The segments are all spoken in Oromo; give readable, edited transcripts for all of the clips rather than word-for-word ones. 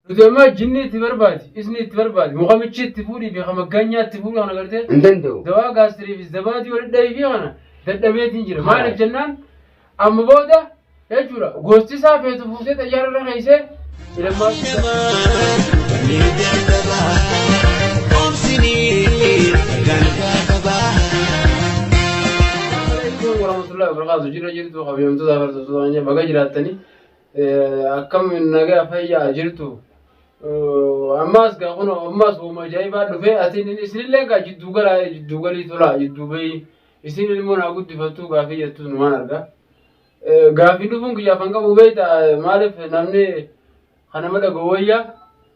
Nuti amma jinni itti barbaadi, isni itti barbaadi, muka michii itti fuudhii fi maggaanyaa itti fuudhii kana gartee Hin danda'u. dawaa gaastirii fi zabaadii walitti dhahii fi kana dadhabeetiin jira. Maaliif jennaan amma booda jechuudha gosti isaa feetu fuutee xayyaara irra keessee ilmaa warahmatullahi wabarakatuh jira jirtu kabajamtoota hordoftoota baga jiraattanii. Akkam nagaa fayyaa jirtu. Ammaas gaa kun ammaas uuma ajaa'ibaa dhufee ati isinillee gaa jidduu galaa jidduu galii tolaa jidduu bahii isin ilmoo naa guddifattuu gaafii jettu numaan argaa. Gaafii dhufuun kiyyaaf kan qabu beekta maaliif namni kan nama dhaga'u wayya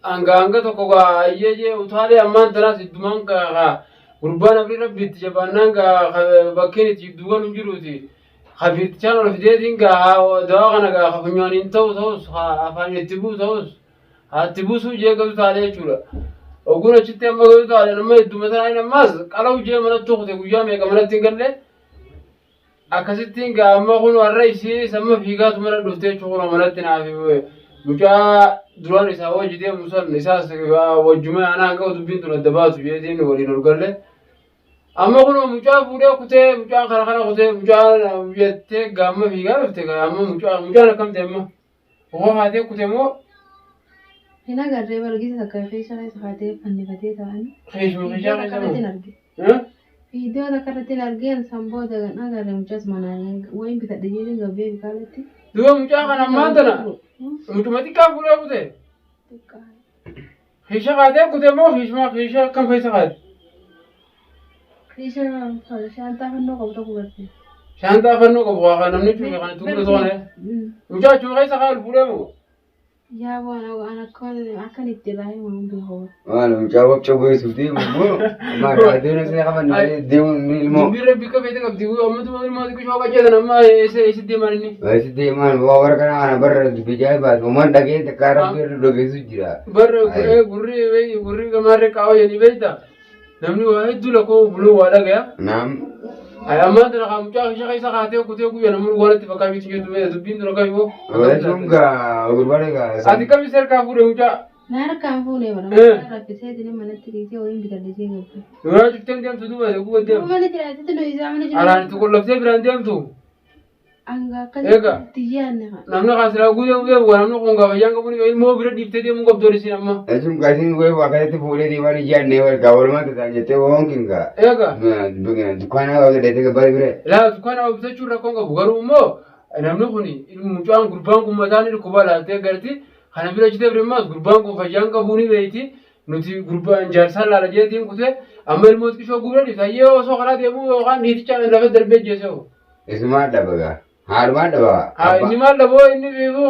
hanga hanga tokko gaa ayyee jee utaalee ammaan tanaas iddumaan gaa gurbaan abrii rabbi itti jabaannaan gaa bakkeen itti jidduu galu hin jiruuti. Kafiirtichaan ol fideetiin gaa dawaa kana gaa ka funyaaniin ta'u ta'us ka afaan itti bu'u ta'us haa itti buusuu jee gadu taalee jechuudha. Oguun achitti amma gadu taalee nama hedduma tanaan ammaas qalawu jee manatti kute guyyaa meeqa manatti hin galle akkasittiin gaa amma kun har'a isiinis amma fiigaatu mana dhuftee jechuudha manatti naaf mucaa duraan isaa wajji deemu san isaas wajjuma anaa hanga dubbiin tun adda baatu jeetiin waliin ol galle. Amma kunoo mucaa fuudhee kutee mucaan kana kana kutee mucaan jettee gaamma fiigaa dhufte gaa amma mucaa mucaan akkam ta'e amma hoo haatee kute moo Hin agarree bargisa takka keessa keessa kaatee fannifatee taa'anii. keessuma Viidiyoo keessaa takka keessa irratti hin moo? arge. Eh? Viidiyoo takka irratti hin argeen san booda kan agarre mucaas manaan wayin bitadhe jedhee gabbee bikaalatti. Duuba mucaa kana ammaan tana mucuma xiqqaa fuudhee kute Xiqqaa. Kiisha kaatee kute moo kiishuma kiisha akkam keessa kaate? Kiisha shaantaa fannoo qabu tokko garte. Shaantaa fannoo qabu waa kan namni cufe kan itti gurguratu kana. Mucaa achuma keessa kaa ol fuudhee moo? Yaa waan an akka akkan itti irraa himu hin beeku. Maal mucaa wabca geessuuf deemu immoo maal adeemu isin qaban deemu ni ilmoo. Dubbii rabbi akka feete qabdi amma tuma ilmoo xiqqishoo qajeelan amma eessa eessa deeman inni? Eessa deeman waa warra kana kana barra dubbii jaa'ibaati. Uumaan dhagee takkaa rabbi irra dhageessu jira. Barra gurri gurri gamaarree qaawwa jedhanii beektaa? Namni waa hedduu lakkoo buluu waa dhagaya. Naam. Ay ammaan tana kaa mucaa kisha keessa kaatee kutee guyyaa namni waan itti fakkaatu jirtu beekta dubbiin dura kami hoo. Jechuun gaa gurbaan gaa. Ati kami serkaa fuudhe mucaa. Na harkaan fuunee bara. Eh. Raffisee manatti dhiisee wayin bitadhe jee gabbe. Duraa cuftee deemtu duuba guba deemtu. Mana jiraatitti nu isaa mana jiraatu. Alaan itti qollobsee biraan deemtu. Hanga Eega. akkasitti yaadne kana. Namni kaa silaa guutee guutee bu'a namni kun gaafa jaan qabuun ilmoo bira dhiiftee deemuu qabdu isiin amma. Jechuun gaa isin wayii waa kanatti fuudhee deemaan ijaannee wal gaa walumaa tataan jettee waan kingaa. Eega. Dukkaana waa gadheetee gabbaa bira. Laa dukkaana waa bitachuun rakkoon qabu garuu immoo namni kun mucaan gurbaan kun mataan inni dhukkubaa laaltee garti kana bira jitee bira immoo gurbaan kun fayyaan qabuu ni beeyti nuti gurbaan jaarsaan laala jeetiin kutee amma ilmoo xiqqishoo gubra dhiifta hayyee osoo karaa deemuu yookaan dhiiticha lafa darbee jeesee hoo. Isumaa dhaba gaa. Haadhumaa dhaba. Haa inni maal dhaboo inni fiiguu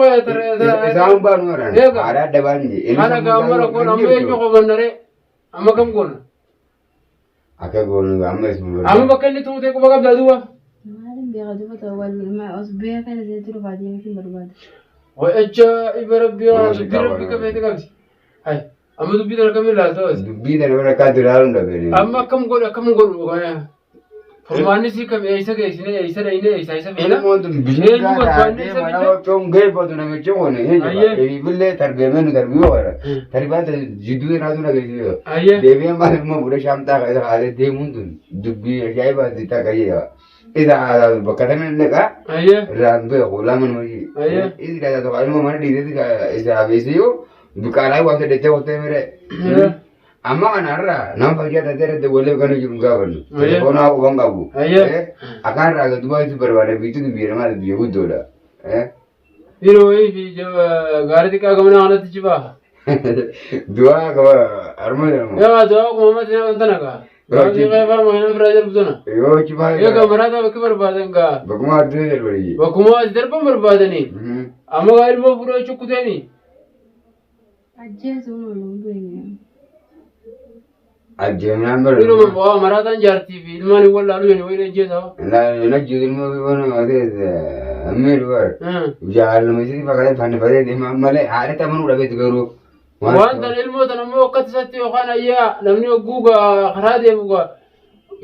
Isaan baanu waraan. Eega. Haadhaa dhabaan je. Kana gaama rakkoon amma eenyu qobannaree amma kam goona. Akka goonu gaa amma isuma Amma bakka inni tuutee quba qabdaa duuba. Maalin beeka duuba ta'u wal os beeka isinitti dhufaa deemuu barbaada. Wa'icha iba rabbii Nama dubbii rabbii xiqqaa qabeeti qabdi. Hai amma dubbii tana kamiin laalta waati. Dubbii tana bira akkaa duraaluun dhabee. Amma akkam godhu akkam godhu furmaanni sii kam eessa geessine eessa dhayne eessa isa fidna. Ilmoon tun Eenyu bishingaa barbaanne taatee isa mana fidne? wabcoon geeffatu namichi kun hin Ayyee. jira. Billee tarbeemee nu tarbii hoora. Tarbaan jidduu irraatu dhageessisu. Ayyee. Deebi'ee maal immoo fuudhee shaamxaa kan isa kaasee deemuun tun dubbii ajaa'ibaati takka jedha. Isa haasa'u bakka sana hin dhaqa Ayyee. irraan beeku lama nama ji. Ayyee. Isi dhaqa tokko ilmoo mana dhiisee isaa fi isiyuu biqaalaa waan saddeettee qottee mire. Amma kanarraa nama fayyaa taatee irratti waliif kan jiru hin gaafannu. Ayyee. Telefoonaa quban qabu. Ayyee. Akkaan irraa gad dubbaa itti barbaada biitti biyya namaa biyya guddoodha. Yeroo wayii fi gaarii xiqqaa gamana kanatti jibaa. Du'aa qaba harma jedhamu. Yaa du'aa akkuma mati nama tana gaa. Yoo Du'aa qeefaa maayina biraa darbu tana. Yoo jibaa Egaa maraataa bakki barbaadan gaa. Bakkuma addunyaa darbanii. Bakkuma as darban barbaadanii. Amma gaa ilmoo fuudhee cukkuteeni. Ajjeesuun oolu hin beekne. Ajjeemnaan bara. Ilma waa maraataan jaartii fi ilmaan hin wallaalu jedhanii wayii ajjeesaa. Hin ajjeesu ilmoo fi waan ammee dubar. Jaaluma isii fakkaatee fannifatee deema malee haadha amanuu dhabeetu garuu. Waan tana ilmoo tana immoo akka tisatti yookaan ayyaa namni hogguu gaa karaa deemu gaa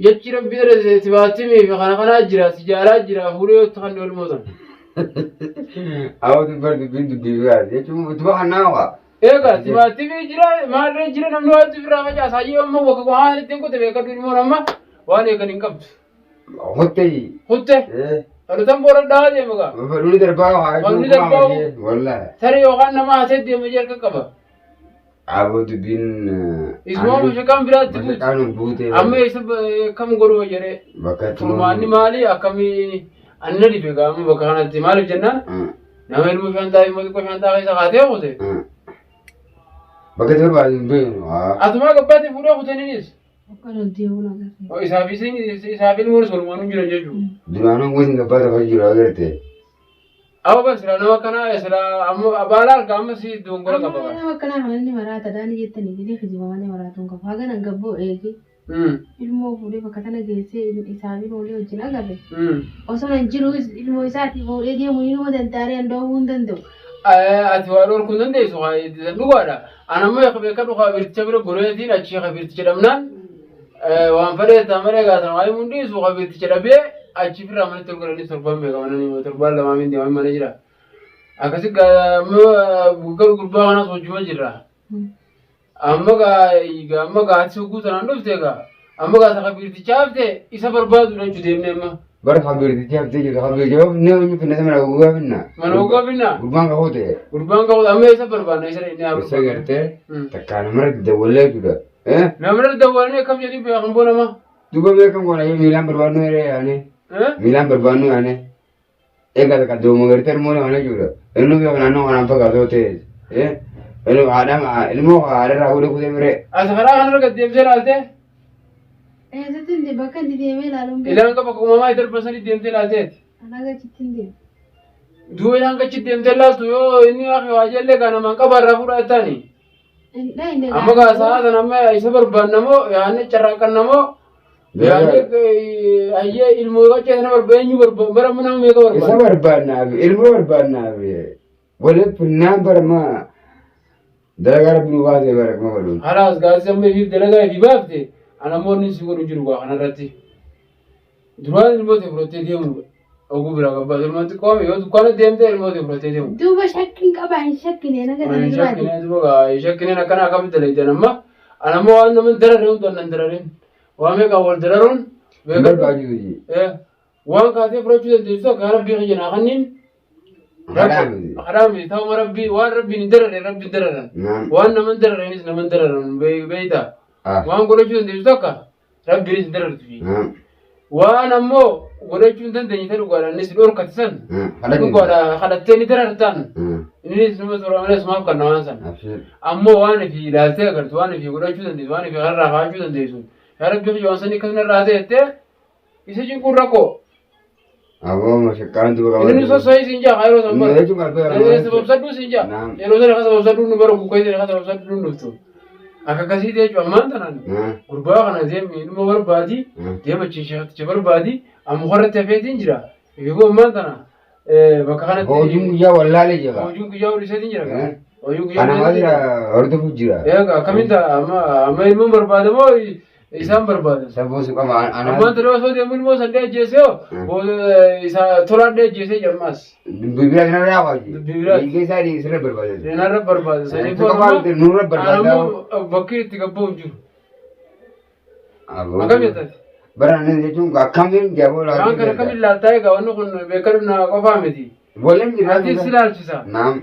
jechi rabbi dara sibaatimii fi kana kanaa jira si jaalaa jira fuudhee yoo itti kan ilmoo tana. Awwatu bar dubbiin dubbii biraati jechuun itti baqannaa waa. Egaa timaatimii jira maalirra jira namni waan ofirraa facaasaa jiru amma bakka waan ittiin qote beekadhu ilmoon amma waan eegan hin qabdu. Hottee. Kutte dhalotan booda dhahaa deema gaa. Dhulli darbaa haa Dhulli darbaa. Wallaahi. Tarii yookaan nama hatee deema jee harka qaba. Aboo dubbiin. Isuma mashaqaan biraatti buuti. Mashaqaan buutee. Amma isa kam godhu jedhee. Bakka itti. Furmaanni maali akkamii anna dhibe gaa amma bakka kanatti maaliif jennaan nama ilmoo shantaa ilmoo xiqqoo shantaa keessa kaatee kute. Bakka itti barbaadu hin beeknu. Atumaa gabbaatti fuudhee kutaniinis. Akka deemuun agarre. Isaaf isaaf ilmoonis walumaan hin jiran jechuudha. Duraanuu gosi gabbaa tafa jiru agarte. Amma bar sila nama kanaa sila amma baala arga amma si dongora qaba. Amma nama akkanaa kana inni maraata daani jettanii jedhee kijiba malee maraatuun qabu. Haga nan gabboo eege ilmoo fuudhee bakka tana geessee isaaf ilmoolee wajjin agarre. Osoo nan jiru ilmoo isaatii fuudhee deemuu inuma danda'aree an dhoowwuu hin danda'u. Ati waa dhorkuu hin dandeessu dhugaadha. Ani amma beekadhu kabirticha bira goreetiin achi kabirticha dhabnaan waan fedhe ta'an malee gaatan waa himuun dhiisu kabirticha dhabee achi firraa manatti ol galanii torbaan beeka mana torbaan lamaa miti waan mana jira. Akkasi gurbaa kanas wajjuma jirra. Amma gaa amma gaa ati hogguu tanaan dhufte gaa amma gaa kabirticha hafte isa barbaadu jechuudha deemnee amma. Bara kabirtichi haftee jirtu kabirtichi finna eenyu finna mana gogaa finna. Mana gogaa finna? Gurbaan qaboo ta'e. Gurbaan qabu amma isa barbaadna isa inni haa Isa gartee takkaa namarratti dawwallee jechuudha. Namarratti dawwalanii akkam jedhii beekan boo nama. Duuba beekan goona yoo miilaan barbaadnu yeree yaane. Miilaan barbaadnu yaane. Egaa takka dooma gartee ilmoo nama jechuudha. Ilmoo beekan naannoo kanaan fagaatoo ta'e. Ilmoo haadha ilmoo haadharraa fuudhee kutee miree. As karaa kanarra gad deemtee ilaaltee Eessatti hin deemu bakka inni deemee ilaaluun beeku. ilaan qaba uumamaa darba sanii deemtee ilaalteeti. Alaga achitti hin deemu. Duuba ilaan achi deemtee ilaaltu yoo inni waa jallee gaa namaan qabaarraa fuudhaa jettaani. Amma gaa sa'a sana amma isa barbaannamoo yaanni carraaqannamoo yaanni ayyee ilmoo qaccee sana barbaadu eenyu barbaadu bara amma nama meeqa Isa barbaada. barbaannaafi ilmoo barbaannaafi walitti finnaan barama dalagaa rabbi nu baasee bara kuma godhuun. Halaas gaazexaa amma ifiif dalagaa ifii baafte ana ammoo inni si godhu jiru gaa kanarratti. Duraan ilmoo ta'e fudhattee deemu oguu biraa gabbaa ilmoon xiqqoome yoo dukkaana deemte ilmoo ta'e fudhattee deemu. Duuba shakkiin qaba hin shakkine naga tana duraati. Shakkineen duuba gaa shakkineen akkana akkamitti dalagdan amma ana ammoo waan nama dararee hundi annan darareen waan meeqa wal dararuun Hin barbaachisu ji. Waan kaatee fudhachuu dandeessu akka rabbii kiyya naa kanniin Haraa miti. haraa miti ta'uma rabbii waan rabbiin hin darareen rabbi hin dararan Naam. waan nama hin darareenis nama hin dararan beeyta Ah. waan godhachuu dandeessu takka rabbiinis hin darartu. Naam. Waan ammoo godhachuu hin dandeenye ta'e dhugaadhaan innis dhorkate san Kadhate. dhugaadhaan kadhattee ni darartaan innis nama toora malee sumaaf kan waan san. Abshir. Ammoo waan ifi ilaaltee agartu waan ifi godhachuu dandeessu waan ifi karraa kaa'achuu dandeessu yaa rabbi kiyya waan sanii akkasuma irraa ta'e jettee isa cinquun rakkoo. Aboo mashaqqaan duuba qaba. Inni sosso'ii siin jaa yeroo san bara. Jechuun qalbii Sababsadhuu siin jaa. Naam. Yeroo sana sababsadhuu nu bara kukkee sana sababsadhuu nu dhuftu. Akka akkasii jechuun ammaan tanaan gurbaa kana deemi dhuma barbaadi deema sheekticha barbaadi amma qorratti hafeetiin jira. Eeguu ammaan tana bakka kanatti. Hojiin guyyaa wallaalee jira. Hojiin guyyaa hojii jira. Hojiin guyyaa Kana maal jira hordofu jira. Egaa akkamiin ta'a amma amma ilmoon barbaadamoo isaan barbaadan. Saboo si qaba Ammaan anaa. tana osoo deemu ilmoo san ajjeesee hoo isa tolaan ajjeesee jammaas. Dubbii kana irraa waaji. Dubbii biraati. Dhiigee isaa sirra barbaada. Seenarra barbaada. Si qaba nurra barbaada. Ammoo bakki itti gabba'u hin jiru. Aboo. Akkam jettati? Bara inni jechuun akkamiin jaboo Waan kana akkamiin ilaaltaa egaa wanni kun beekadhu na qofaa miti. Waliin jira. Ati si ilaalchisa. Naam.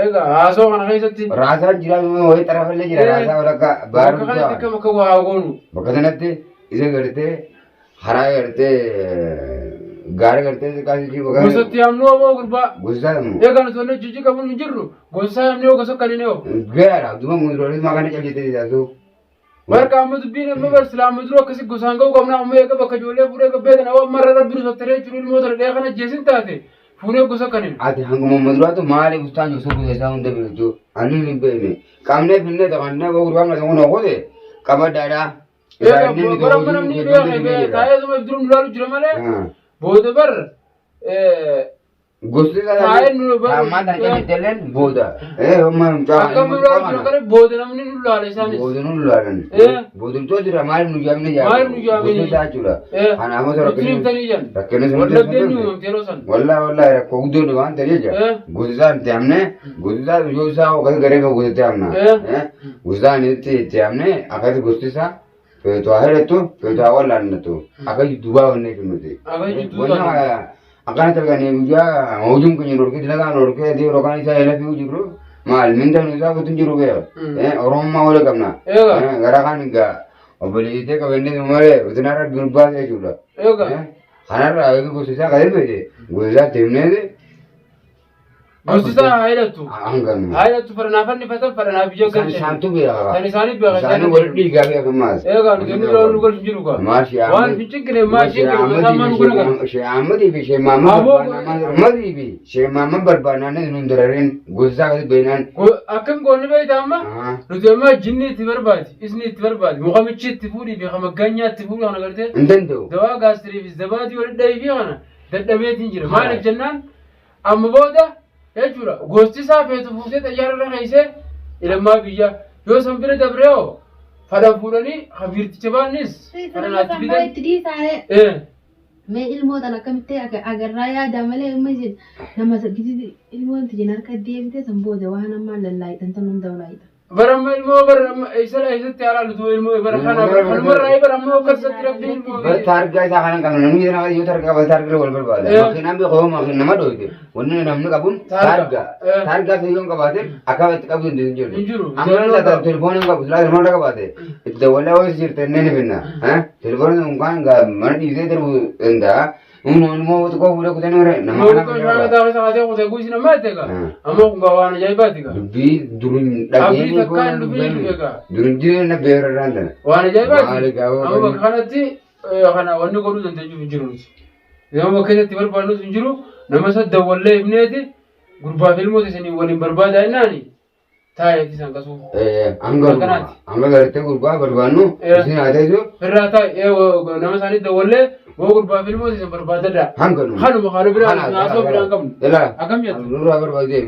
Egaa haasoo kana keessatti Raasaan jira wayii xarafallee jira raasaa walakkaa baara bakka kanatti guddaa. akkam akka waa goonu. Bakka sanatti isa gartee karaa gartee gaara gartee xiqqaa bakka Gosatti yaamnu oboo gurbaa. gosa immoo Egaa nuti wanni jijji qabnu hin jirru. Gosa yaamnu yoo gosa kan hin eewu. gaara duma muduroolii maakana callisee jiraatu. Barka amma dubbiin amma bar silaa amma dura akkasi gosaan ga'u qabna amma eega bakka ijoollee fuudhee gabbee kana waan marra rabbi nu sattaree jiru ilmoo tana dhee kana jeesin taate fuunee gosa kan hin. Ati hanguma muduraatu maali bustaan jiru gosa isaa hunda beektu ani hin beekne qabnee finne tapannee gurbaan kana kun hoogute qabadhaadha. Eega bara amma namni dhiyoo taa'ee suma dura nu laalu jira malee booda bar Gosti isaa Taa'ee nu bara- ammaan tana callisee booda. Humna mucaa Akkam nu laalu jiru kana booda namni nu laala isaanis. Booda nu laalan. Booda nu jira maaliif nu jaamne jaamne. Maaliif nu jaamne? Gosti isaa jechuudha. Kanaafuu Nutti rakkinni himtanii jan. rakkinni sun Wallabdeen ni uumamte yeroo san. Wallahi wallahi rakkoo guddoon waan ta'eef jecha. Gosti isaa itti amne gosti isaa yoo isaa akkasi garee qabu gosti itti amna. Gosti isaa itti amne akkasi gosti isaa feetu haa hidhattu feetu haa wallaannatu akka jidduu baafannee nuti. Akka jidduu Wanna baafne. Akkana targanii guyyaa hojiin keenya dhorkee dalagaan dhorkee adii yookaan isaa jala fiiguu jirru maal minda nu isaa guutuun jiru beeka. Oromummaa wal qabna. Eega. Gara kaan egaa obboleettee qabannee malee utinarra gurbaa jechuudha. Eega. Kanarraa eegi gosa isaa kan hirmate gosa isaa itti himneeti Gosti isaa haa hidhattu. Hangam. Haa hidhattu fadhanaaf fannifatan fadhanaaf ija Isaan galchan. isaantu beeka. Kan isaanii beeka. Isaanii wal dhiigaa beeka maas. Eegaa nuti inni loon nu galchu jiru kaa. Maal shee Waan fincinqine maal shinqine maal maal nu godha kana. Shee Ahmadii fi Shee Maamman Aboo- Ahmadii fi Shee Maamman barbaannaan nun dararin gosa akkasii beeknaan. Akkam goonni beektaa amma? Nuti amma jinni itti barbaadi, isni itti barbaadi, mukamichi itti fuudhii fi kamaggaanyaa itti fuudhii kana gartee Hin danda'u. dawaa gaastirii fi zabaatii walitti dhahii fi kana dadhabeetiin jira. Maaliif jennaan amma booda jechuudha gosti isaa feetu fuutee xayyaara irra keessee ilammaa biyya yoo san bira dabree hoo fadhan fuudhanii hafiirticha baannis fadhan achi fidan. Itti dhiisaaree. Mee ilmoo tan akkamitti agarraa yaada malee amma isin nama ilmoon tijin harka deebite san booda waan ammaa lallaayitan tan hunda walaayita. Bara amma ilmoo bara amma eessa eessatti haalaan utuu ilmoo bara kana bara kanumarraa bara amma akkasatti rabbiin ilmoo Bar taargaa isaa kanan qabna namni yeroo yoo taargaa qabaate taargaa wal barbaada. Makiinaan beeku yoo makiin nama dhoyte wanni namni qabuun Taargaa. taargaa. Taargaa isa yoo hin qabaatin akka itti qabdu hin jiru. Hin jiru. Amma inni isaa telefoona hin qabu silaa telefoona qabaate itti dawwalaa wayii jirte inni ni finna. Telefoona sun kan mana dhiisee darbuu danda'a. Inni immoo xiqqoo fuudhee kutanii warra nama Nama kana kana shaaka taa'ee saatee kutee guusin amma itti egaa. Amma kun waan ajaa'ibaati egaa. Dubbii durin Abdii takkaan dubbii hin egaa. Durin jireenya beera irraan tana. Waan ajaa'ibaati. Maali gaafa Amma bakka kanatti kana wanni godhuu dandeenyu hin jiru nuti. Nama bakka keessatti barbaadnus hin jiru. Nama isa dawwallee himneeti gurbaa fi ilmoota isinii waliin barbaadaa jennaani taa'eeti isaan qasuu. Hanga Akkanaati. hanga gartee gurbaa barbaannu isin haa teessu Irraa taa'e nama isaanii dawwallee woo gurbaa fi ilmoota isin barbaadadha. hanga nu. Kanuma kana biraan haasoo biraan qabnu. Ilaa Akkam jettu? nurraa barbaadee.